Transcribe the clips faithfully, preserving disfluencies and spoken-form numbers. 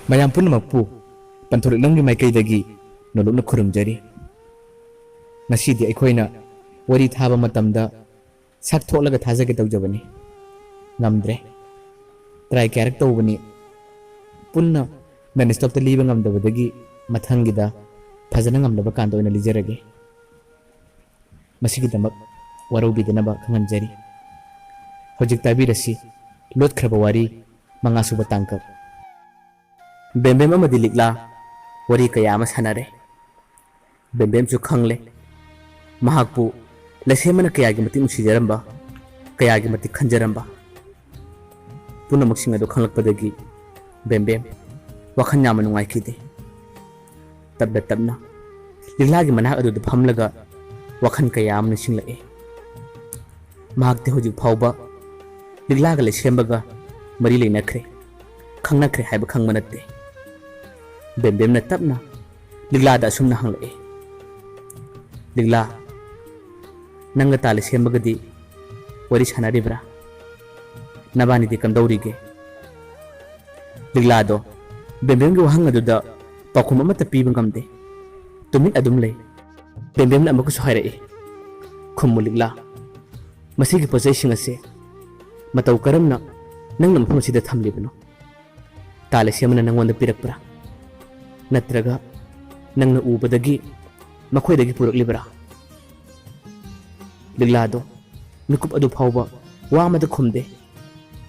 ꯃꯌꯥꯝ ꯄꯨꯝꯅꯃꯛꯄꯨ ꯄꯟꯊꯨꯔꯤꯛꯂꯝꯒꯤ ꯃꯥꯏꯀꯩꯗꯒꯤ ꯅꯣꯂꯨꯛꯅ ꯈꯨꯔꯨꯝꯖꯔꯤ꯫ ꯉꯁꯤꯗꯤ ꯑꯩꯈꯣꯏꯅ ꯋꯥꯔꯤ ꯊꯥꯕ ꯃꯇꯝꯗ ꯁꯛ ꯊꯣꯛꯂꯒ ꯊꯥꯖꯒꯦ ꯇꯧꯖꯕꯅꯤ꯫ ꯉꯝꯗ꯭ꯔꯦ꯫ Try ꯀꯌꯥꯔꯛ ꯇꯧꯕꯅꯤ꯫ ꯄꯨꯟꯅ non stopꯇ ꯂꯤꯕ ꯉꯝꯗꯕꯗꯒꯤ ꯃꯊꯪꯒꯤꯗ ꯐꯖꯅ ꯉꯝꯂꯕ ꯀꯥꯟꯗ ꯑꯣꯏꯅ ꯂꯤꯖꯔꯒꯦ꯫ ꯃꯁꯤꯒꯤꯗꯃꯛ ꯋꯥꯔꯧꯕꯤꯗꯅꯕ ꯈꯪꯍꯟꯖꯔꯤ꯫ ꯍꯧꯖꯤꯛ ꯇꯥꯕꯤꯔꯁꯤ ꯂꯣꯠꯈ꯭ꯔꯕ ꯋꯥꯔꯤ ꯃꯉꯥꯁꯨꯕ ꯇꯥꯡꯀꯛ꯫ ꯕꯦꯝꯕꯦꯝ ꯑꯃꯗꯤ ꯂꯤꯛꯂꯥ ꯋꯥꯔꯤ ꯀꯌꯥ ꯑꯃ ꯁꯥꯟꯅꯔꯦ꯫ ꯕꯦꯝꯕꯦꯝꯁꯨ ꯈꯪꯂꯦ ꯃꯍꯥꯛꯄꯨ ꯂꯩꯁꯦꯝꯕꯅ ꯀꯌꯥꯒꯤ ꯃꯇꯤꯛ ꯅꯨꯡꯁꯤꯖꯔꯝꯕ, ꯀꯌꯥꯒꯤ ꯃꯇꯤꯛ ꯈꯟꯖꯔꯝꯕ꯫ ꯄꯨꯝꯅꯃꯛꯁꯤꯡ ꯑꯗꯨ ꯈꯪꯂꯛꯄꯗꯒꯤ ꯕꯦꯝꯕꯦꯝ ꯋꯥꯈꯜ ꯌꯥꯝꯅ ꯅꯨꯡꯉꯥꯏꯈꯤꯗꯦ꯫ ꯇꯞꯅ ꯇꯞꯅ ꯂꯤꯛꯂꯥꯒꯤ ꯃꯅꯥꯛ ꯑꯗꯨꯗ ꯐꯝꯂꯒ ꯋꯥꯈꯜ ꯀꯌꯥ ꯑꯃ ꯅꯤꯡꯁꯤꯡꯂꯛꯏ꯫ ꯃꯍꯥꯛꯇꯤ ꯍꯧꯖꯤꯛ ꯐꯥꯎꯕ ꯂꯤꯛꯂꯥꯒ ꯂꯩꯁꯦꯝꯕꯒ ꯃꯔꯤ ꯂꯩꯅꯈ꯭ꯔꯦ, ꯈꯪꯅꯈ꯭ꯔꯦ ꯍꯥꯏꯕ ꯈꯪꯕ ꯅꯠꯇꯦ꯫ ꯕꯦꯝꯕꯦꯝꯅ ꯇꯞꯅ ꯂꯤꯛꯂꯥꯗ ꯑꯁꯨꯝꯅ ꯍꯪꯂꯛꯏ, "ꯂꯤꯛꯂꯥ, ꯅꯪꯒ ꯇꯥ ꯂꯩꯁꯦꯝꯕꯒꯗꯤ ꯋꯥꯔꯤ ꯁꯥꯟꯅꯔꯤꯕ꯭ꯔꯥ? ꯅꯕꯥꯅꯤꯗꯤ ꯀꯝꯗꯧꯔꯤꯒꯦ?" ꯂꯤꯛꯂꯥꯗꯣ ꯕꯦꯝꯕꯦꯝꯒꯤ ꯋꯥꯍꯪ ꯑꯗꯨꯗ ꯄꯥꯎꯈꯨꯝ ꯑꯃꯠꯇ ꯄꯤꯕ ꯉꯝꯗꯦ꯫ ꯇꯨꯃꯤꯟ ꯑꯗꯨꯝ ꯂꯩ꯫ ꯕꯦꯝꯕꯦꯝꯅ ꯑꯃꯨꯛꯀꯁꯨ ꯍꯥꯏꯔꯛꯏ, "ꯈꯨꯝꯃꯨ ꯂꯤꯛꯂꯥ, ꯃꯁꯤꯒꯤ ꯄꯣꯠꯆꯩꯁꯤꯡ ꯑꯁꯦ ꯃꯇꯧ ꯀꯔꯝꯅ ꯅꯪꯅ ꯃꯐꯝ ꯑꯁꯤꯗ ꯊꯝꯂꯤꯕꯅꯣ? ꯇꯥ ꯂꯩꯁꯦꯝꯕꯅ ꯅꯪꯉꯣꯟꯗ ꯄꯤꯔꯛꯄ꯭ꯔꯥ? ꯅꯠꯇ꯭ꯔꯒ ꯅꯪꯅ ꯎꯕꯗꯒꯤ ꯃꯈꯣꯏꯗꯒꯤ ꯄꯨꯔꯛꯂꯤꯕ꯭ꯔꯥ?" ꯂꯤꯛꯂꯥꯗꯣ ꯃꯤꯀꯨꯞ ꯑꯗꯨ ꯐꯥꯎꯕ ꯋꯥ ꯑꯃꯇ ꯈꯨꯝꯗꯦ꯫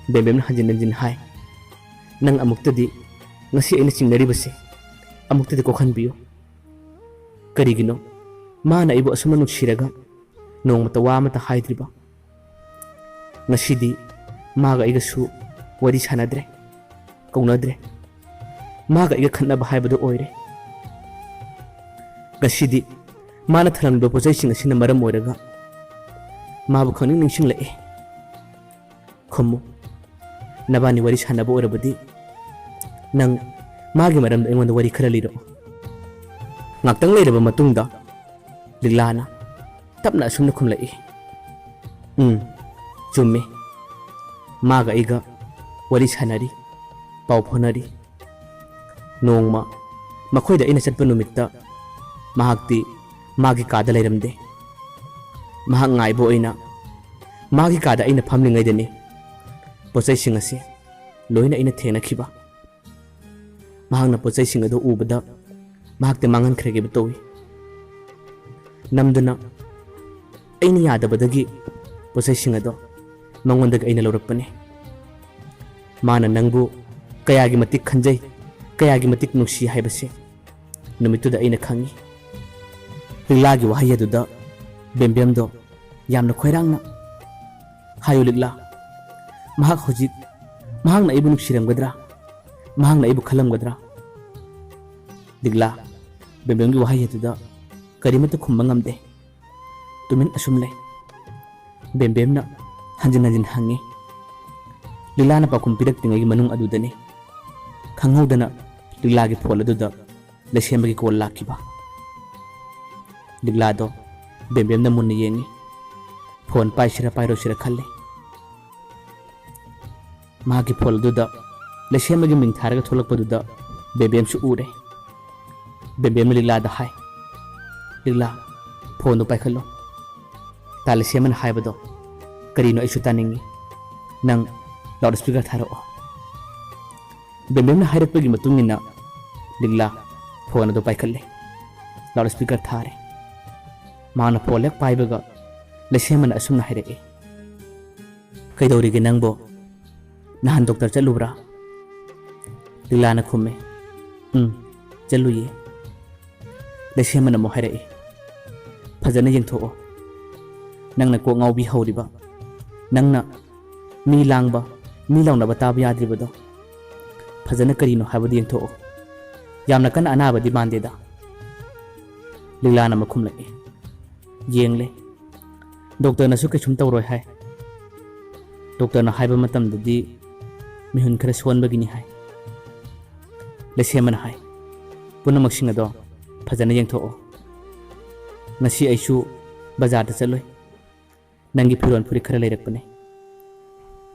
ꯕꯦꯝꯕꯦꯝꯅ ꯍꯟꯖꯤꯟ ꯍꯟꯖꯤꯟ ꯍꯥꯏ, "ꯅꯪ ꯑꯃꯨꯛꯇꯗꯤ ꯉꯁꯤ ꯑꯩꯅ ꯆꯤꯡꯅꯔꯤꯕꯁꯦ ꯑꯃꯨꯛꯇꯗꯤ ꯀꯣꯛꯍꯟꯕꯤꯌꯨ꯫ ꯀꯔꯤꯒꯤꯅꯣ ꯃꯥꯅ ꯑꯩꯕꯨ ꯑꯁꯨꯝꯅ ꯅꯨꯡꯁꯤꯔꯒ ꯅꯣꯡꯃꯇ ꯋꯥ ꯑꯃꯇ ꯍꯥꯏꯗ꯭ꯔꯤꯕ? ꯉꯁꯤꯗꯤ ꯃꯥꯒ ꯑꯩꯒꯁꯨ ꯋꯥꯔꯤ ꯁꯥꯟꯅꯗ꯭ꯔꯦ, ꯀꯧꯅꯗ꯭ꯔꯦ꯫ ꯃꯥꯒ ꯑꯩꯒ ꯈꯠꯅꯕ ꯍꯥꯏꯕꯗꯨ ꯑꯣꯏꯔꯦ꯫ ꯉꯁꯤꯗꯤ ꯃꯥꯅ ꯊꯅꯝꯂꯤꯕ ꯄꯣꯠꯆꯩꯁꯤꯡ ꯑꯁꯤꯅ ꯃꯔꯝ ꯑꯣꯏꯔꯒ ꯃꯥꯕꯨ ꯈꯪꯅꯤꯡ ꯅꯤꯡꯁꯤꯡꯂꯛꯑꯦ꯫ ꯈꯨꯝꯃꯨ, ꯅꯕꯥꯅꯤ ꯋꯥꯔꯤ ꯁꯥꯟꯅꯕ ꯑꯣꯏꯔꯕꯗꯤ ꯅꯪ ꯃꯥꯒꯤ ꯃꯔꯝꯗ ꯑꯩꯉꯣꯟꯗ ꯋꯥꯔꯤ ꯈꯔ ꯂꯤꯔꯛꯎ꯫" ꯉꯥꯛꯇꯪ ꯂꯩꯔꯕ ꯃꯇꯨꯡꯗ ꯂꯤꯛꯂꯥꯅ ꯇꯞꯅ ꯑꯁꯨꯝꯅ ꯈꯨꯝꯂꯛꯏ, "ꯎꯝ, ꯆꯨꯝꯃꯤ꯫ ꯃꯥꯒ ꯑꯩꯒ ꯋꯥꯔꯤ ꯁꯥꯟꯅꯔꯤ, ꯄꯥꯎ ꯐꯥꯎꯅꯔꯤ꯫ ꯅꯣꯡꯃ ꯃꯈꯣꯏꯗ ꯑꯩꯅ ꯆꯠꯄ ꯅꯨꯃꯤꯠꯇ ꯃꯍꯥꯛꯇꯤ ꯃꯥꯒꯤ ꯀꯥꯗ ꯂꯩꯔꯝꯗꯦ꯫ ꯃꯍꯥꯛ ꯉꯥꯏꯕ ꯑꯣꯏꯅ ꯃꯥꯒꯤ ꯀꯥꯗ ꯑꯩꯅ ꯐꯝꯂꯤꯉꯩꯗꯅꯤ ꯄꯣꯠꯆꯩꯁꯤꯡ ꯑꯁꯤ ꯂꯣꯏꯅ ꯑꯩꯅ ꯊꯦꯡꯅꯈꯤꯕ꯫ ꯃꯍꯥꯛꯅ ꯄꯣꯠꯆꯩꯁꯤꯡ ꯑꯗꯨ ꯎꯕꯗ ꯃꯍꯥꯛꯇꯤ ꯃꯥꯡꯍꯟꯈ꯭ꯔꯒꯦꯕ ꯇꯧꯏ꯫ ꯅꯝꯗꯨꯅ ꯑꯩꯅ ꯌꯥꯗꯕꯗꯒꯤ ꯄꯣꯠꯆꯩꯁꯤꯡ ꯑꯗꯣ ꯃꯉꯣꯟꯗꯒꯤ ꯑꯩꯅ ꯂꯧꯔꯛꯄꯅꯤ꯫ ꯃꯥꯅ ꯅꯪꯕꯨ ꯀꯌꯥꯒꯤ ꯃꯇꯤꯛ ꯈꯟꯖꯩ, ꯀꯌꯥꯒꯤ ꯃꯇꯤꯛ ꯅꯨꯡꯁꯤ ꯍꯥꯏꯕꯁꯦ ꯅꯨꯃꯤꯠꯇꯨꯗ ꯑꯩꯅ ꯈꯪꯏ꯫ ꯂꯤꯛꯂꯥꯒꯤ ꯋꯥꯍꯩ ꯑꯗꯨꯗ ꯕꯦꯝꯕꯦꯝꯗꯣ ꯌꯥꯝꯅ ꯈꯣꯏꯔꯥꯡꯅ, "ꯍꯥꯏꯌꯨ ꯂꯤꯛꯂꯥ, ꯃꯍꯥꯛ ꯍꯧꯖꯤꯛ, ꯃꯍꯥꯛꯅ ꯑꯩꯕꯨ ꯅꯨꯡꯁꯤꯔꯝꯒꯗ꯭ꯔꯥ? ꯃꯍꯥꯛꯅ ꯑꯩꯕꯨ ꯈꯜꯂꯝꯒꯗ꯭ꯔꯥ?" ꯂꯤꯛꯂꯥ ꯕꯦꯝꯕꯦꯝꯒꯤ ꯋꯥꯍꯩ ꯑꯗꯨꯗ ꯀꯔꯤꯃꯠꯇ ꯈꯨꯝꯕ ꯉꯝꯗꯦ꯫ ꯇꯨꯃꯤꯟ ꯑꯁꯨꯝ ꯂꯩ꯫ ꯕꯦꯝꯕꯦꯝꯅ ꯍꯟꯖꯤꯟ ꯍꯟꯖꯤꯟ ꯍꯪꯉꯤ꯫ ꯂꯤꯛꯂꯥꯅ ꯄꯥꯎꯈꯨꯝ ꯄꯤꯔꯛꯇ꯭ꯔꯤꯉꯩꯒꯤ ꯃꯅꯨꯡ ꯑꯗꯨꯗꯅꯤ ꯈꯪꯍꯧꯗꯅ ꯂꯤꯛꯂꯥꯒꯤ ꯐꯣꯟ ꯑꯗꯨꯗ ꯂꯩꯁꯦꯝꯕꯒꯤ ꯀꯣꯜ ꯂꯥꯛꯈꯤꯕ꯫ ꯂꯤꯛꯂꯥꯗꯣ ꯕꯦꯝꯕꯦꯝꯅ ꯃꯨꯟꯅ ꯌꯦꯡꯉꯤ꯫ ꯐꯣꯟ ꯄꯥꯏꯁꯤꯔ ꯄꯥꯏꯔꯣꯏꯁꯤꯔ ꯈꯜꯂꯤ꯫ ꯃꯍꯥꯛꯀꯤ ꯐꯣꯟ ꯑꯗꯨꯗ ꯂꯩꯁꯦꯝꯕꯒꯤ ꯃꯤꯡ ꯊꯥꯔꯒ ꯊꯣꯛꯂꯛꯄꯗꯨꯗ ꯕꯦꯝꯕꯦꯝꯁꯨ ꯎꯔꯦ꯫ ꯕꯦꯝꯕꯦꯝꯅ ꯂꯤꯛꯂꯥꯗ ꯍꯥꯏ, "ꯂꯤꯛꯂꯥ, ꯐꯣꯟꯗꯣ ꯄꯥꯏꯈꯠꯂꯣ꯫ ꯇꯥ ꯂꯩꯁꯦꯝꯕꯅ ꯍꯥꯏꯕꯗꯣ ꯀꯔꯤꯅꯣ ꯑꯩꯁꯨ ꯇꯥꯅꯤꯡꯉꯤ꯫ ꯅꯪ ꯂꯥꯎꯠ ꯁ꯭ꯄꯤꯀꯔ ꯊꯥꯔꯛꯑꯣ꯫" ꯕꯦꯝꯕꯦꯝꯅ ꯍꯥꯏꯔꯛꯄꯒꯤ ꯃꯇꯨꯡ ꯏꯟꯅ ꯂꯤꯛꯂꯥ ꯐꯣꯟ ꯑꯗꯨ ꯄꯥꯏꯈꯠꯂꯦ꯫ ꯂꯥꯎꯠ ꯁ꯭ꯄꯤꯀꯔ ꯊꯥꯔꯦ꯫ ꯃꯥꯅ ꯐꯣꯟ ꯍꯦꯛ ꯄꯥꯏꯕꯒ ꯂꯩꯁꯦꯝꯕꯅ ꯑꯁꯨꯝꯅ ꯍꯥꯏꯔꯛꯏ, "ꯀꯩꯗꯧꯔꯤꯒꯦ ꯅꯪꯕꯣ? ꯅꯍꯥꯟ ꯗꯣꯛꯇꯔ ꯆꯠꯂꯨꯕ꯭ꯔꯥ?" ꯂꯤꯛꯂꯥꯅ ꯈꯨꯝꯃꯦ, "ꯎꯝ, ꯆꯠꯂꯨꯏꯌꯦ꯫" ꯂꯩꯁꯦꯝꯕꯅ ꯑꯃꯨꯛ ꯍꯥꯏꯔꯛꯏ, "ꯐꯖꯅ ꯌꯦꯡꯊꯣꯛꯑꯣ꯫ ꯅꯪꯅ ꯀꯣꯛ ꯉꯥꯎꯕꯤ ꯍꯧꯔꯤꯕ, ꯅꯪꯅ ꯃꯤ ꯂꯥꯡꯕ, ꯃꯤ ꯂꯥꯎꯅꯕ ꯇꯥꯕ ꯌꯥꯗ꯭ꯔꯤꯕꯗꯣ, ꯐꯖꯅ ꯀꯔꯤꯅꯣ ꯍꯥꯏꯕꯗꯨ ꯌꯦꯡꯊꯣꯛꯑꯣ꯫ ꯌꯥꯝꯅ ꯀꯟꯅ ꯑꯅꯥꯕꯗꯤ ꯃꯥꯟꯗꯦꯗ꯫" ꯂꯤꯛꯂꯥꯅ ꯑꯃꯨꯛ ꯈꯨꯝꯂꯛꯏ, "ꯌꯦꯡꯂꯦ꯫ ꯗꯣꯛꯇꯔꯅꯁꯨ ꯀꯩꯁꯨꯝ ꯇꯧꯔꯣꯏ ꯍꯥꯏ꯫ ꯗꯣꯛꯇꯔꯅ ꯍꯥꯏꯕ ꯃꯇꯝꯗꯗꯤ ꯃꯤꯍꯨꯟ ꯈꯔ ꯁꯣꯟꯕꯒꯤꯅꯤ ꯍꯥꯏ꯫" ꯂꯩꯁꯦꯝꯕꯅ ꯍꯥꯏ, "ꯄꯨꯝꯅꯃꯛꯁꯤꯡ ꯑꯗꯣ ꯐꯖꯅ ꯌꯦꯡꯊꯣꯛꯑꯣ꯫ ꯉꯁꯤ ꯑꯩꯁꯨ ꯕꯖꯥꯔꯗ ꯆꯠꯂꯨꯏ꯫ ꯅꯪꯒꯤ ꯐꯤꯔꯣꯜ ꯐꯨꯔꯤꯠ ꯈꯔ ꯂꯩꯔꯛꯄꯅꯦ꯫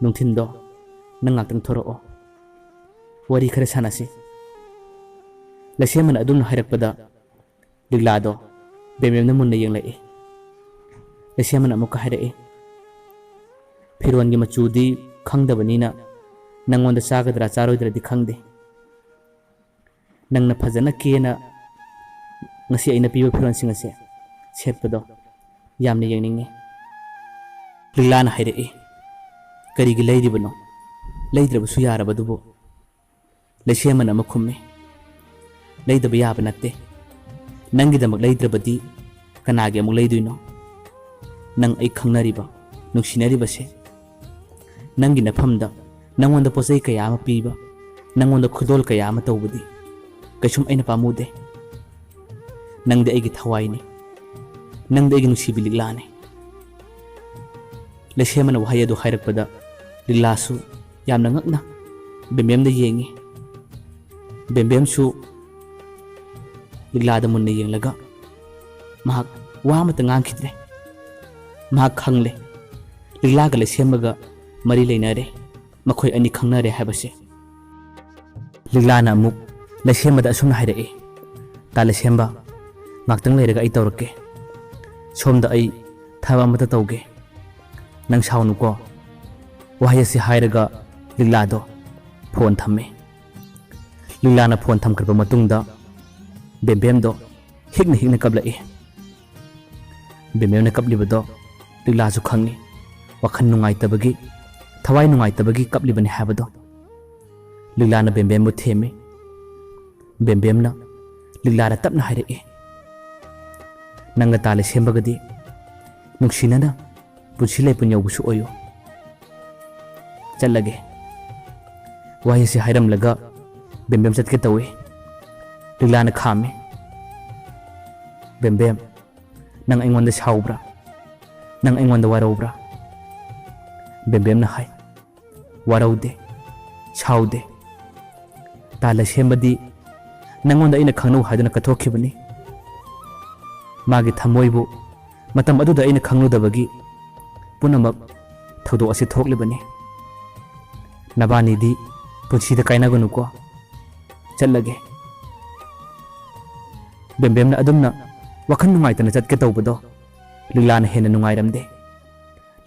ꯅꯨꯡꯊꯤꯟꯗꯣ ꯅꯪ ꯉꯥꯛꯇꯪ ꯊꯣꯔꯛꯑꯣ꯫ ꯋꯥꯔꯤ ꯈꯔ ꯁꯥꯟꯅꯁꯤ꯫" ꯂꯩꯁꯦꯝꯕꯅ ꯑꯗꯨꯝꯅ ꯍꯥꯏꯔꯛꯄꯗ ꯂꯤꯛꯂꯥꯗꯣ ꯕꯦꯝꯕꯦꯝꯅ ꯃꯨꯟꯅ ꯌꯦꯡꯂꯛꯏ꯫ ꯂꯩꯁꯦꯝꯕꯅ ꯑꯃꯨꯛꯀ ꯍꯥꯏꯔꯛꯏ, "ꯐꯤꯔꯣꯟꯒꯤ ꯃꯆꯨꯗꯤ ꯈꯪꯗꯕꯅꯤꯅ ꯅꯪꯉꯣꯟꯗ ꯆꯥꯒꯗ꯭ꯔꯥ ꯆꯥꯔꯣꯏꯗ꯭ꯔꯗꯤ ꯈꯪꯗꯦ꯫ ꯅꯪꯅ ꯐꯖꯅ ꯀꯦꯅ ꯉꯁꯤ ꯑꯩꯅ ꯄꯤꯕ ꯐꯤꯔꯣꯟꯁꯤꯡ ꯑꯁꯦ ꯁꯦꯠꯄꯗꯣ ꯌꯥꯝꯅ ꯌꯦꯡꯅꯤꯡꯉꯤ꯫" ꯂꯤꯛꯂꯥꯅ ꯍꯥꯏꯔꯛꯏ, "ꯀꯔꯤꯒꯤ ꯂꯩꯔꯤꯕꯅꯣ? ꯂꯩꯗ꯭ꯔꯕꯁꯨ ꯌꯥꯔꯕꯗꯨꯕꯨ?" ꯂꯩꯁꯦꯝꯕꯅ ꯑꯃ ꯈꯨꯝꯃꯤ, "ꯂꯩꯗꯕ ꯌꯥꯕ ꯅꯠꯇꯦ꯫ ꯅꯪꯒꯤꯗꯃꯛ ꯂꯩꯗ꯭ꯔꯕꯗꯤ ꯀꯅꯥꯒꯤ ꯑꯃꯨꯛ ꯂꯩꯗꯣꯏꯅꯣ? ꯅꯪ ꯑꯩ ꯈꯪꯅꯔꯤꯕ, ꯅꯨꯡꯁꯤꯅꯔꯤꯕꯁꯦ, ꯅꯪꯒꯤ ꯅꯐꯝꯗ ꯅꯪꯉꯣꯟꯗ ꯄꯣꯠ ꯆꯩ ꯀꯌꯥ ꯑꯃ ꯄꯤꯕ, ꯅꯪꯉꯣꯟꯗ ꯈꯨꯗꯣꯜ ꯀꯌꯥ ꯑꯃ ꯇꯧꯕꯗꯤ ꯀꯩꯁꯨꯝ ꯑꯩꯅ ꯄꯥꯝꯃꯨꯗꯦ꯫ ꯅꯪꯗꯤ ꯑꯩꯒꯤ ꯊꯋꯥꯏꯅꯤ, ꯅꯪꯗꯤ ꯑꯩꯒꯤ ꯅꯨꯡꯁꯤꯕꯤ ꯂꯤꯛꯂꯥꯅꯤ꯫" ꯂꯩꯁꯦꯝꯕꯅ ꯋꯥꯍꯩ ꯑꯗꯨ ꯍꯥꯏꯔꯛꯄꯗ ꯂꯤꯛꯂꯥꯁꯨ ꯌꯥꯝꯅ ꯉꯛꯅ ꯕꯦꯝꯕꯦꯝꯗ ꯌꯦꯡꯉꯤ꯫ ꯕꯦꯝꯕꯦꯝꯁꯨ ꯂꯤꯛꯂꯥꯗ ꯃꯨꯟꯅ ꯌꯦꯡꯂꯒ ꯃꯍꯥꯛ ꯋꯥ ꯑꯃꯠꯇ ꯉꯥꯡꯈꯤꯗ꯭ꯔꯦ꯫ ꯃꯍꯥꯛ ꯈꯪꯂꯦ, ꯂꯤꯛꯂꯥꯒ ꯂꯩꯁꯦꯝꯕꯒ ꯃꯔꯤ ꯂꯩꯅꯔꯦ, ꯃꯈꯣꯏ ꯑꯅꯤ ꯈꯪꯅꯔꯦ ꯍꯥꯏꯕꯁꯦ꯫ ꯂꯤꯛꯂꯥꯅ ꯑꯃꯨꯛ ꯂꯩꯁꯦꯝꯕꯗ ꯑꯁꯨꯝꯅ ꯍꯥꯏꯔꯛꯏ, "ꯇꯥ ꯂꯩꯁꯦꯝꯕ, ꯉꯥꯛꯇꯪ ꯂꯩꯔꯒ ꯑꯩ ꯇꯧꯔꯛꯀꯦ꯫ ꯁꯣꯝꯗ ꯑꯩ ꯊꯕꯛ ꯑꯃꯇ ꯇꯧꯒꯦ꯫ ꯅꯪ ꯁꯥꯎꯅꯨꯀꯣ꯫" ꯋꯥꯍꯩ ꯑꯁꯤ ꯍꯥꯏꯔꯒ ꯂꯤꯛꯂꯥꯗꯣ ꯐꯣꯟ ꯊꯝꯃꯤ꯫ ꯂꯤꯛꯂꯥꯅ ꯐꯣꯟ ꯊꯝꯈ꯭ꯔꯕ ꯃꯇꯨꯡꯗ ꯕꯦꯝꯕꯦꯝꯗꯣ ꯍꯤꯛꯅ ꯍꯤꯛꯅ ꯀꯞꯂꯛꯏ꯫ ꯕꯦꯝꯕꯦꯝꯅ ꯀꯞꯂꯤꯕꯗꯣ ꯂꯤꯛꯂꯥꯁꯨ ꯈꯪꯏ꯫ ꯋꯥꯈꯜ ꯅꯨꯡꯉꯥꯏꯇꯕꯒꯤ, ꯊꯋꯥꯏ ꯅꯨꯡꯉꯥꯏꯇꯕꯒꯤ ꯀꯞꯂꯤꯕꯅꯤ ꯍꯥꯏꯕꯗꯣ꯫ ꯂꯤꯛꯂꯥꯅ ꯕꯦꯝꯕꯦꯝꯕꯨ ꯊꯦꯝꯃꯤ꯫ ꯕꯦꯝꯕꯦꯝꯅ ꯂꯤꯛꯂꯥꯗ ꯇꯞꯅ ꯍꯥꯏꯔꯛꯏ, "ꯅꯪꯒ ꯇꯥ ꯂꯩꯁꯦꯝꯕꯒꯗꯤ ꯅꯨꯡꯁꯤꯅꯅ ꯄꯨꯟꯁꯤ ꯂꯩꯄꯨꯟ ꯌꯧꯕꯁꯨ ꯑꯣꯏꯌꯨ꯫ ꯆꯠꯂꯒꯦ꯫" ꯋꯥꯍꯩꯁꯤ ꯍꯥꯏꯔꯝꯂꯒ ꯕꯦꯝꯕꯦꯝ ꯆꯠꯀꯦ ꯇꯧꯏ꯫ ꯂꯤꯛꯂꯥꯅ ꯈꯥꯝꯃꯤ꯫ "ꯕꯦꯝꯕꯦꯝ, ꯅꯪ ꯑꯩꯉꯣꯟꯗ ꯁꯥꯎꯕ꯭ꯔꯥ? ꯅꯪ ꯑꯩꯉꯣꯟꯗ ꯋꯥꯔꯧꯕ꯭ꯔꯥ?" ꯕꯦꯝꯕꯦꯝꯅ ꯍꯥꯏ, "ꯋꯥꯔꯧꯗꯦ, ꯁꯥꯎꯗꯦ꯫ ꯇꯥ ꯂꯩꯁꯦꯝꯕꯗꯤ ꯅꯪꯉꯣꯟꯗ ꯑꯩꯅ ꯈꯪꯅꯧ ꯍꯥꯏꯗꯨꯅ ꯀꯠꯊꯣꯛꯈꯤꯕꯅꯤ꯫ ꯃꯥꯒꯤ ꯊꯃꯣꯏꯕꯨ ꯃꯇꯝ ꯑꯗꯨꯗ ꯑꯩꯅ ꯈꯪꯂꯨꯗꯕꯒꯤ ꯄꯨꯝꯅꯃꯛ ꯊꯧꯗꯣꯛ ꯑꯁꯤ ꯊꯣꯛꯂꯤꯕꯅꯤ꯫ ꯅꯕꯥꯅꯤꯗꯤ ꯄꯨꯟꯁꯤꯗ ꯀꯥꯏꯅꯒꯅꯨꯀꯣ꯫ ꯆꯠꯂꯒꯦ꯫" ꯕꯦꯝꯕꯦꯝꯅ ꯑꯗꯨꯝꯅ ꯋꯥꯈꯜ ꯅꯨꯡꯉꯥꯏꯇꯅ ꯆꯠꯀꯦ ꯇꯧꯕꯗꯣ ꯂꯤꯛꯂꯥꯅ ꯍꯦꯟꯅ ꯅꯨꯡꯉꯥꯏꯔꯝꯗꯦ꯫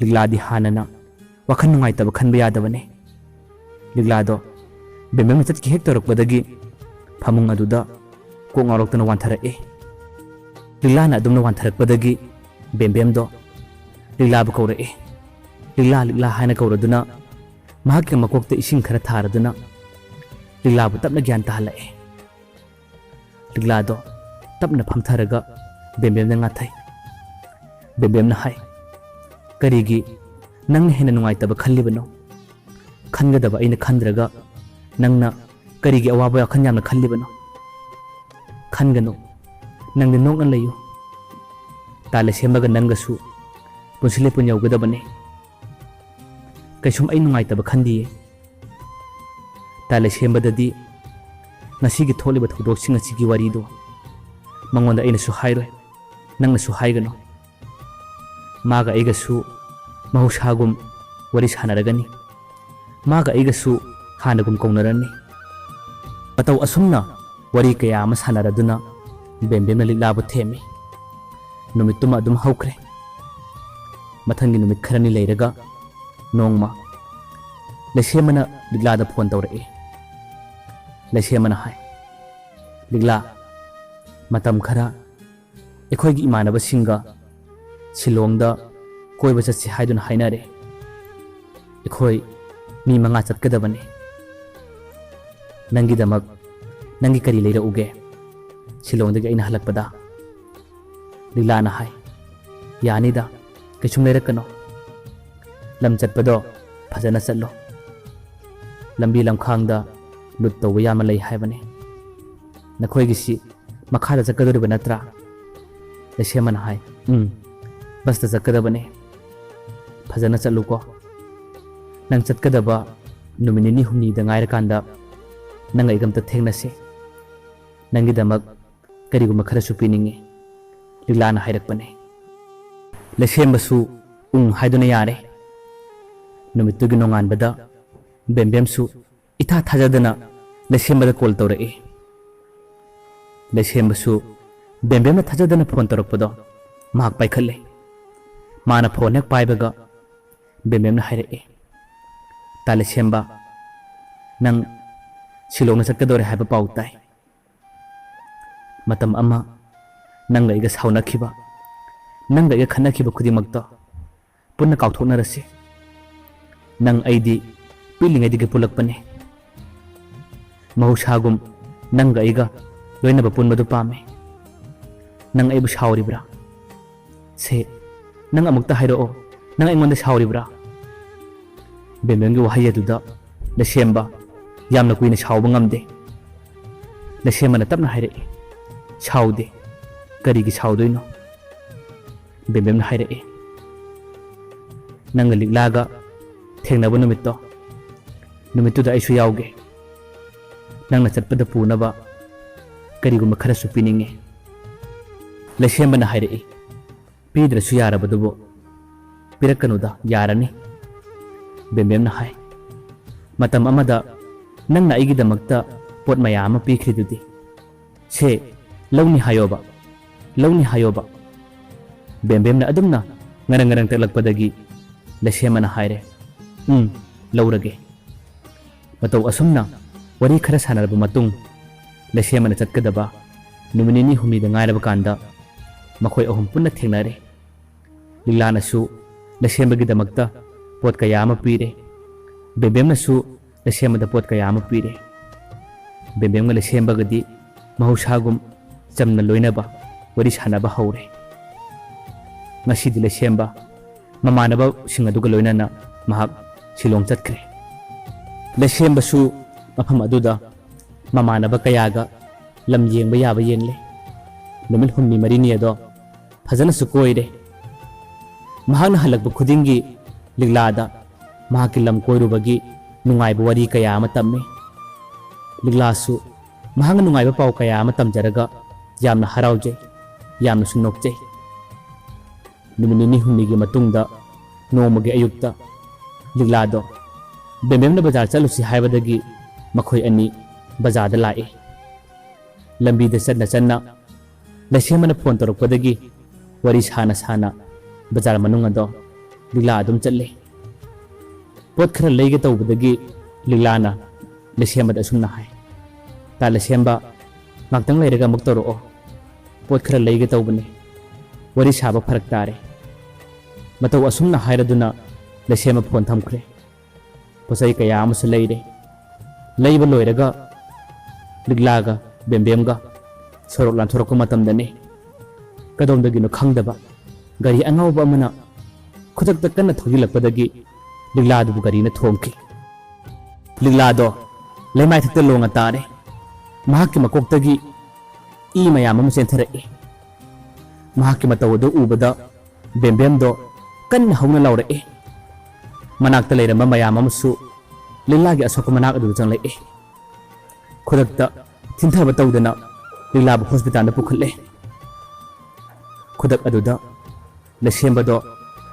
ꯂꯤꯛꯂꯥꯗꯤ ꯍꯥꯟꯅꯅ ꯋꯥꯈꯜ ꯅꯨꯡꯉꯥꯏꯇꯕ ꯈꯟꯕ ꯌꯥꯗꯕꯅꯤ꯫ ꯂꯤꯛꯂꯥꯗꯣ ꯕꯦꯝꯕꯦꯝꯅ ꯆꯠꯀꯦ ꯍꯦꯛ ꯇꯧꯔꯛꯄꯗꯒꯤ ꯐꯃꯨꯡ ꯑꯗꯨꯗ ꯀꯣꯛ ꯉꯥꯎꯔꯛꯇꯨꯅ ꯋꯥꯟꯊꯔꯛꯏ꯫ ꯂꯤꯛꯂꯥꯅ ꯑꯗꯨꯝꯅ ꯋꯥꯟꯊꯔꯛꯄꯗꯒꯤ ꯕꯦꯝꯕꯦꯝꯗꯣ ꯂꯤꯛꯂꯥꯕꯨ ꯀꯧꯔꯛꯏ꯫ "ꯂꯤꯛꯂꯥ, ꯂꯤꯛꯂꯥ" ꯍꯥꯏꯅ ꯀꯧꯔꯗꯨꯅ ꯃꯍꯥꯛꯀꯤ ꯃꯀꯣꯛꯇ ꯏꯁꯤꯡ ꯈꯔ ꯊꯥꯔꯗꯨꯅ ꯂꯤꯛꯂꯥꯕꯨ ꯇꯞꯅ ꯒ꯭ꯌꯥꯟ ꯇꯥꯍꯜꯂꯛꯏ꯫ ꯂꯤꯛꯂꯥꯗꯣ ꯇꯞꯅ ꯐꯝꯊꯔꯒ ꯕꯦꯝꯕꯦꯝꯅ ꯉꯥꯊꯩ꯫ ꯕꯦꯝꯕꯦꯝꯅ ꯍꯥꯏ, "ꯀꯔꯤꯒꯤ ꯅꯪꯅ ꯍꯦꯟꯅ ꯅꯨꯡꯉꯥꯏꯇꯕ ꯈꯜꯂꯤꯕꯅꯣ? ꯈꯟꯒꯗꯕ ꯑꯩꯅ ꯈꯟꯗ꯭ꯔꯒ ꯅꯪꯅ ꯀꯔꯤꯒꯤ ꯑꯋꯥꯕ ꯋꯥꯈꯜ ꯌꯥꯝꯅ ꯈꯜꯂꯤꯕꯅꯣ? ꯈꯟꯒꯅꯨ, ꯅꯪꯗꯤ ꯅꯣꯛꯅ ꯂꯩꯌꯨ꯫ ꯇꯥ ꯂꯩꯁꯦꯝꯕꯒ ꯅꯪꯒꯁꯨ ꯄꯨꯟꯁꯤ ꯂꯦꯞꯄꯨꯟ ꯌꯧꯒꯗꯕꯅꯤ꯫ ꯀꯩꯁꯨꯝ ꯑꯩ ꯅꯨꯡꯉꯥꯏꯇꯕ ꯈꯟꯗꯤꯌꯦ꯫ ꯇꯥ ꯂꯩꯁꯦꯝꯕꯗꯗꯤ ꯉꯁꯤꯒꯤ ꯊꯣꯛꯂꯤꯕ ꯊꯧꯗꯣꯛꯁꯤꯡ ꯑꯁꯤꯒꯤ ꯋꯥꯔꯤꯗꯣ ꯃꯉꯣꯟꯗ ꯑꯩꯅꯁꯨ ꯍꯥꯏꯔꯣꯏ, ꯅꯪꯅꯁꯨ ꯍꯥꯏꯒꯅꯨ꯫ ꯃꯥꯒ ꯑꯩꯒꯁꯨ ꯃꯍꯧꯁꯥꯒꯨꯝ ꯋꯥꯔꯤ ꯁꯥꯟꯅꯔꯒꯅꯤ꯫ ꯃꯥꯒ ꯑꯩꯒꯁꯨ ꯍꯥꯟꯅꯒꯨꯝ ꯀꯧꯅꯔꯅꯤ"꯫ ꯃꯇꯧ ꯑꯁꯨꯝꯅ ꯋꯥꯔꯤ ꯀꯌꯥ ꯑꯃ ꯁꯥꯟꯅꯔꯗꯨꯅ ꯕꯦꯝꯕꯦꯝꯅ ꯂꯤꯛꯂꯥꯕꯨ ꯊꯦꯝꯃꯤ꯫ ꯅꯨꯃꯤꯠꯇꯨꯃ ꯑꯗꯨꯝ ꯍꯧꯈ꯭ꯔꯦ꯫ ꯃꯊꯪꯒꯤ ꯅꯨꯃꯤꯠ ꯈꯔꯅꯤ ꯂꯩꯔꯒ ꯅꯣꯡꯃ ꯂꯩꯁꯦꯝꯕꯅ ꯂꯤꯛꯂꯥꯗ ꯐꯣꯟ ꯇꯧꯔꯛꯏ꯫ ꯂꯩꯁꯦꯝꯕꯅ ꯍꯥꯏ, "ꯂꯤꯛꯂꯥ, ꯃꯇꯝ ꯈꯔ ꯑꯩꯈꯣꯏꯒꯤ ꯏꯃꯥꯟꯅꯕꯁꯤꯡꯒ ꯁꯤꯂꯣꯡꯗ ꯀꯣꯏꯕ ꯆꯠꯁꯤ ꯍꯥꯏꯗꯨꯅ ꯍꯥꯏꯅꯔꯦ꯫ ꯑꯩꯈꯣꯏ ꯃꯤ ꯃꯉꯥ ꯆꯠꯀꯗꯕꯅꯤ꯫ ꯅꯪꯒꯤꯗꯃꯛ ꯅꯪꯒꯤ ꯀꯔꯤ ꯂꯩꯔꯛꯎꯒꯦ ꯁꯤꯂꯣꯡꯗꯒꯤ ꯑꯩꯅ ꯍꯜꯂꯛꯄꯗ?" ꯂꯤꯛꯂꯥꯅ ꯍꯥꯏ, "ꯌꯥꯅꯤꯗ, ꯀꯩꯁꯨꯝ ꯂꯩꯔꯛꯀꯅꯣ꯫ ꯂꯝ ꯆꯠꯄꯗꯣ ꯐꯖꯅ ꯆꯠꯂꯣ꯫ ꯂꯝꯕꯤ ꯂꯝꯈꯥꯡꯗ ꯂꯨꯠ ꯇꯧꯕ ꯌꯥꯝꯅ ꯂꯩ ꯍꯥꯏꯕꯅꯤ꯫ ꯅꯈꯣꯏꯒꯤꯁꯤ ꯃꯈꯥꯗ ꯆꯠꯀꯗꯧꯔꯤꯕ ꯅꯠꯇ꯭ꯔꯥ?" ꯂꯩꯁꯦꯝꯕꯅ ꯍꯥꯏ, "ꯎꯝ, ꯕꯁꯇ ꯆꯠꯀꯗꯕꯅꯤ꯫ ꯐꯖꯅ ꯆꯠꯂꯨꯀꯣ꯫ ꯅꯪ ꯆꯠꯀꯗꯕ ꯅꯨꯃꯤꯠ ꯅꯤꯅꯤ ꯍꯨꯝꯅꯤꯗ ꯉꯥꯏꯔꯀꯥꯟꯗ ꯅꯪ ꯑꯩꯒ ꯑꯝꯇ ꯊꯦꯡꯅꯁꯤ꯫ ꯅꯪꯒꯤꯗꯃꯛ ꯀꯔꯤꯒꯨꯝꯕ ꯈꯔꯁꯨ ꯄꯤꯅꯤꯡꯉꯤ", ꯂꯤꯛꯂꯥꯅ ꯍꯥꯏꯔꯛꯄꯅꯤ꯫ ꯂꯩꯁꯦꯝꯕꯁꯨ ꯎꯪ ꯍꯥꯏꯗꯨꯅ ꯌꯥꯔꯦ꯫ ꯅꯨꯃꯤꯠꯇꯨꯒꯤ ꯅꯣꯡꯉꯥꯟꯕꯗ ꯕꯦꯝꯕꯦꯝꯁꯨ ꯏꯊꯥ ꯊꯥꯖꯗꯅ ꯂꯩꯁꯦꯝꯕꯗ ꯀꯣꯜ ꯇꯧꯔꯛꯏ꯫ ꯂꯩꯁꯦꯝꯕꯁꯨ ꯕꯦꯝꯕꯦꯝꯅ ꯊꯥꯖꯗꯅ ꯐꯣꯟ ꯇꯧꯔꯛꯄꯗꯣ ꯃꯍꯥꯛ ꯄꯥꯏꯈꯠꯂꯦ꯫ ꯃꯥꯅ ꯐꯣꯟ ꯍꯦꯛ ꯄꯥꯏꯕꯒ ꯕꯦꯝꯕꯦꯝꯅ ꯍꯥꯏꯔꯛꯑꯦ, "ꯇꯥ ꯂꯩꯁꯦꯝꯕ, ꯅꯪ ꯁꯤꯂꯣꯡꯗ ꯆꯠꯀꯗꯧꯔꯦ ꯍꯥꯏꯕ ꯄꯥꯎ ꯇꯥꯏ꯫ ꯃꯇꯝ ꯑꯃ ꯅꯪꯒ ꯑꯩꯒ ꯁꯥꯎꯅꯈꯤꯕ, ꯅꯪꯒ ꯑꯩꯒ ꯈꯠꯅꯈꯤꯕ ꯈꯨꯗꯤꯡꯃꯛꯇꯣ ꯄꯨꯟꯅ ꯀꯥꯎꯊꯣꯛꯅꯔꯁꯤ꯫ ꯅꯪ ꯑꯩꯗꯤ ꯄꯤꯛꯂꯤꯉꯩꯗꯒꯤ ꯄꯨꯜꯂꯛꯄꯅꯦ꯫ ꯃꯍꯧꯁꯥꯒꯨꯝ ꯅꯪꯒ ꯑꯩꯒ ꯂꯣꯏꯅꯕ ꯄꯨꯟꯕꯗꯨ ꯄꯥꯝꯃꯦ꯫ ꯅꯪ ꯑꯩꯕꯨ ꯁꯥꯎꯔꯤꯕ꯭ꯔꯥ? ꯁꯦ, ꯅꯪ ꯑꯃꯨꯛꯇ ꯍꯥꯏꯔꯛꯑꯣ, ꯅꯪ ꯑꯩꯉꯣꯟꯗ ꯁꯥꯎꯔꯤꯕ꯭ꯔꯥ?" ꯕꯦꯝꯕꯦꯝꯒꯤ ꯋꯥꯍꯩ ꯑꯗꯨꯗ ꯂꯩꯁꯦꯝꯕ ꯌꯥꯝꯅ ꯀꯨꯏꯅ ꯁꯥꯎꯕ ꯉꯝꯗꯦ꯫ ꯂꯩꯁꯦꯝꯕꯅ ꯇꯞꯅ ꯍꯥꯏꯔꯛꯏ, "ꯁꯥꯎꯗꯦ꯫ ꯀꯔꯤꯒꯤ ꯁꯥꯎꯗꯣꯏꯅꯣ?" ꯕꯦꯝꯕꯦꯝꯅ ꯍꯥꯏꯔꯛꯏ, "ꯅꯪꯒ ꯂꯤꯛꯂꯥꯒ ꯊꯦꯡꯅꯕ ꯅꯨꯃꯤꯠꯇꯣ, ꯅꯨꯃꯤꯠꯇꯨꯗ ꯑꯩꯁꯨ ꯌꯥꯎꯒꯦ꯫ ꯅꯪꯅ ꯆꯠꯄꯗ ꯄꯨꯅꯕ ꯀꯔꯤꯒꯨꯝꯕ ꯈꯔꯁꯨ ꯄꯤꯅꯤꯡꯉꯤ꯫" ꯂꯩꯁꯦꯝꯕꯅ ꯍꯥꯏꯔꯛꯏ, "ꯄꯤꯗ꯭ꯔꯁꯨ ꯌꯥꯔꯕꯗꯨꯕꯨ ꯄꯤꯔꯛꯀꯅꯨꯗ, ꯌꯥꯔꯅꯤ꯫" ꯕꯦꯝꯕꯦꯝꯅ ꯍꯥꯏ, "ꯃꯇꯝ ꯑꯃꯗ ꯅꯪꯅ ꯑꯩꯒꯤꯗꯃꯛꯇ ꯄꯣꯠ ꯃꯌꯥꯝ ꯑꯃ ꯄꯤꯈ꯭ꯔꯤꯗꯨꯗꯤ꯫ ꯁꯦ, ꯂꯧꯅꯤ ꯍꯥꯏꯌꯣꯕ, ꯂꯧꯅꯤ ꯍꯥꯏꯌꯣꯕ꯫" ꯕꯦꯝꯕꯦꯝꯅ ꯑꯗꯨꯝꯅ ꯉꯔꯪ ꯉꯔꯪ ꯇꯛꯂꯛꯄꯗꯒꯤ ꯂꯩꯁꯦꯝꯕꯅ ꯍꯥꯏꯔꯦ, "ꯎꯝ, ꯂꯧꯔꯒꯦ꯫" ꯃꯇꯧ ꯑꯁꯨꯝꯅ ꯋꯥꯔꯤ ꯈꯔ ꯁꯥꯟꯅꯔꯕ ꯃꯇꯨꯡ, ꯂꯩꯁꯦꯝꯕꯅ ꯆꯠꯀꯗꯕ ꯅꯨꯃꯤꯠ ꯅꯤꯅꯤ ꯍꯨꯝꯅꯤꯗ ꯉꯥꯏꯔꯕ ꯀꯥꯟꯗ ꯃꯈꯣꯏ ꯑꯍꯨꯝ ꯄꯨꯟꯅ ꯊꯦꯡꯅꯔꯦ꯫ ꯂꯤꯛꯂꯥꯅꯁꯨ ꯂꯩꯁꯦꯝꯕꯒꯤꯗꯃꯛꯇ ꯄꯣꯠ ꯀꯌꯥ ꯑꯃ ꯄꯤꯔꯦ꯫ ꯕꯦꯝꯕꯦꯝꯅꯁꯨ ꯂꯩꯁꯦꯝꯕꯗ ꯄꯣꯠ ꯀꯌꯥ ꯑꯃ ꯄꯤꯔꯦ꯫ ꯕꯦꯝꯕꯦꯝꯒ ꯂꯩꯁꯦꯝꯕꯒꯗꯤ ꯃꯍꯧꯁꯥꯒꯨꯝ ꯆꯝꯅ ꯂꯣꯏꯅꯕ, ꯋꯥꯔꯤ ꯁꯥꯟꯅꯕ ꯍꯧꯔꯦ꯫ ꯉꯁꯤꯗꯤ ꯂꯩꯁꯦꯝꯕ ꯃꯃꯥꯟꯅꯕꯁꯤꯡ ꯑꯗꯨꯒ ꯂꯣꯏꯅꯅ ꯃꯍꯥꯛ ꯁꯤꯂꯣꯡ ꯆꯠꯈ꯭ꯔꯦ꯫ ꯂꯩꯁꯦꯝꯕꯁꯨ ꯃꯐꯝ ꯑꯗꯨꯗ ꯃꯃꯥꯟꯅꯕ ꯀꯌꯥꯒ ꯂꯝ ꯌꯦꯡꯕ ꯌꯥꯕ ꯌꯦꯡꯂꯦ꯫ ꯅꯨꯃꯤꯠ ꯍꯨꯝꯅꯤ ꯃꯔꯤꯅꯤ ꯑꯗꯣ ꯐꯖꯅꯁꯨ ꯀꯣꯏꯔꯦ꯫ ꯃꯍꯥꯛꯅ ꯍꯜꯂꯛꯄ ꯈꯨꯗꯤꯡꯒꯤ ꯂꯤꯛꯂꯥꯗ ꯃꯍꯥꯛꯀꯤ ꯂꯝ ꯀꯣꯏꯔꯨꯕꯒꯤ ꯅꯨꯡꯉꯥꯏꯕ ꯋꯥꯔꯤ ꯀꯌꯥ ꯑꯃ ꯇꯝꯃꯤ꯫ ꯂꯤꯛꯂꯥꯁꯨ ꯃꯍꯥꯛꯅ ꯅꯨꯡꯉꯥꯏꯕ ꯄꯥꯎ ꯀꯌꯥ ꯑꯃ ꯇꯝꯖꯔꯒ ꯌꯥꯝꯅ ꯍꯔꯥꯎꯖꯩ, ꯌꯥꯝꯅꯁꯨ ꯅꯣꯛꯆꯩ꯫ ꯅꯨꯃꯤꯠ ꯅꯤꯅꯤ ꯍꯨꯝꯅꯤꯒꯤ ꯃꯇꯨꯡꯗ ꯅꯣꯡꯃꯒꯤ ꯑꯌꯨꯛꯇ ꯂꯤꯛꯂꯥꯗꯣ ꯕꯦꯝꯕꯦꯝꯅ ꯕꯖꯥꯔ ꯆꯠꯂꯨꯁꯤ ꯍꯥꯏꯕꯗꯒꯤ ꯃꯈꯣꯏ ꯑꯅꯤ ꯕꯖꯥꯔꯗ ꯂꯥꯛꯏ꯫ ꯂꯝꯕꯤꯗ ꯆꯠꯅ ꯆꯠꯅ ꯂꯩꯁꯦꯝꯕꯅ ꯐꯣꯟ ꯇꯧꯔꯛꯄꯗꯒꯤ ꯋꯥꯔꯤ ꯁꯥꯅ ꯁꯥꯅ ꯕꯖꯥꯔ ꯃꯅꯨꯡ ꯑꯗꯣ ꯂꯤꯛꯂꯥ ꯑꯗꯨꯝ ꯆꯠꯂꯦ꯫ ꯄꯣꯠ ꯈꯔ ꯂꯩꯒꯦ ꯇꯧꯕꯗꯒꯤ ꯂꯤꯛꯂꯥꯅ ꯂꯩꯁꯦꯝꯕꯗ ꯑꯁꯨꯝꯅ ꯍꯥꯏ, "ꯇꯥ ꯂꯩꯁꯦꯝꯕ, ꯉꯥꯛꯇꯪ ꯂꯩꯔꯒ ꯑꯃꯨꯛ ꯇꯧꯔꯛꯑꯣ꯫ ꯄꯣꯠ ꯈꯔ ꯂꯩꯒꯦ ꯇꯧꯕꯅꯤ꯫ ꯋꯥꯔꯤ ꯁꯥꯕ ꯐꯔꯛ ꯇꯥꯔꯦ꯫" ꯃꯇꯧ ꯑꯁꯨꯝꯅ ꯍꯥꯏꯔꯗꯨꯅ ꯂꯩꯁꯦꯝꯕ ꯐꯣꯟ ꯊꯝꯈ꯭ꯔꯦ꯫ ꯄꯣꯠ ꯆꯩ ꯀꯌꯥ ꯑꯃꯁꯨ ꯂꯩꯔꯦ꯫ ꯂꯩꯕ ꯂꯣꯏꯔꯒ ꯂꯤꯛꯂꯥꯒ ꯕꯦꯝꯕꯦꯝꯒ ꯁꯣꯔꯣꯛ ꯂꯥꯟꯊꯣꯔꯛꯄ ꯃꯇꯝꯗꯅꯤ, ꯀꯗꯣꯝꯗꯒꯤꯅꯣ ꯈꯪꯗꯕ ꯒꯥꯔꯤ ꯑꯉꯥꯎꯕ ꯑꯃꯅ ꯈꯨꯗꯛꯇ ꯀꯟꯅ ꯊꯧꯖꯤꯜꯂꯛꯄꯗꯒꯤ ꯂꯤꯛꯂꯥꯗꯨꯕꯨ ꯒꯥꯔꯤꯅ ꯊꯣꯝꯈꯤ꯫ ꯂꯤꯛꯂꯥꯗꯣ ꯂꯩꯃꯥꯏꯊꯛꯇ ꯂꯣꯡꯉ ꯇꯥꯔꯦ꯫ ꯃꯍꯥꯛꯀꯤ ꯃꯀꯣꯛꯇꯒꯤ ꯏ ꯃꯌꯥꯝ ꯑꯃ ꯆꯦꯟꯊꯔꯛꯏ꯫ ꯃꯍꯥꯛꯀꯤ ꯃꯇꯧ ꯑꯗꯨ ꯎꯕꯗ ꯕꯦꯝꯕꯦꯝꯗꯣ ꯀꯟꯅ ꯍꯧꯅ ꯂꯥꯎꯔꯛꯏ꯫ ꯃꯅꯥꯛꯇ ꯂꯩꯔꯝꯕ ꯃꯌꯥꯝ ꯑꯃꯁꯨ ꯂꯤꯛꯂꯥꯒꯤ ꯑꯁꯣꯛꯄ ꯃꯅꯥꯛ ꯑꯗꯨꯗ ꯆꯪꯂꯛꯏ꯫ ꯈꯨꯗꯛꯇ ꯊꯤꯟꯊꯕ ꯇꯧꯗꯅ ꯂꯤꯛꯂꯥꯕꯨ ꯍꯣꯁꯄꯤꯇꯥꯜꯗ ꯄꯨꯈꯠꯂꯦ꯫ ꯈꯨꯗꯛ ꯑꯗꯨꯗ ꯂꯩꯁꯦꯝꯕꯗꯣ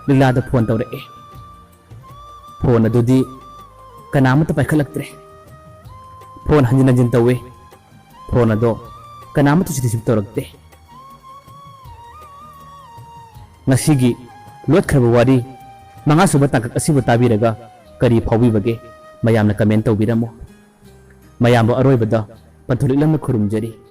ꯂꯤꯛꯂꯥꯗ ꯐꯣꯟ ꯇꯧꯔꯛꯑꯦ꯫ ꯐꯣꯟ ꯑꯗꯨꯗꯤ ꯀꯅꯥꯃꯠꯇ ꯄꯥꯏꯈꯠꯂꯛꯇ꯭ꯔꯦ꯫ ꯐꯣꯟ ꯍꯟꯖꯤꯟ ꯍꯟꯖꯤꯟ ꯇꯧꯏ꯫ ꯐꯣꯟ ꯑꯗꯣ ꯀꯅꯥꯃꯠꯇꯁꯨ ꯔꯤꯁꯤꯞ ꯇꯧꯔꯛꯇꯦ꯫ ꯉꯁꯤꯒꯤ ꯂꯣꯠꯈ꯭ꯔꯕ ꯋꯥꯔꯤ ꯃꯉꯥꯁꯨꯕ ꯇꯥꯡꯀꯛ ꯑꯁꯤꯕꯨ ꯇꯥꯕꯤꯔꯒ ꯀꯔꯤ ꯐꯥꯎꯕꯤꯕꯒꯦ? ꯃꯌꯥꯝꯅ ꯀꯃꯦꯟ ꯇꯧꯕꯤꯔꯝꯃꯨ꯫ ꯃꯌꯥꯝꯕꯨ ꯑꯔꯣꯏꯕꯗ ꯄꯟꯊꯣꯂꯤꯛꯂꯝꯅ ꯈꯨꯔꯨꯝꯖꯔꯤ꯫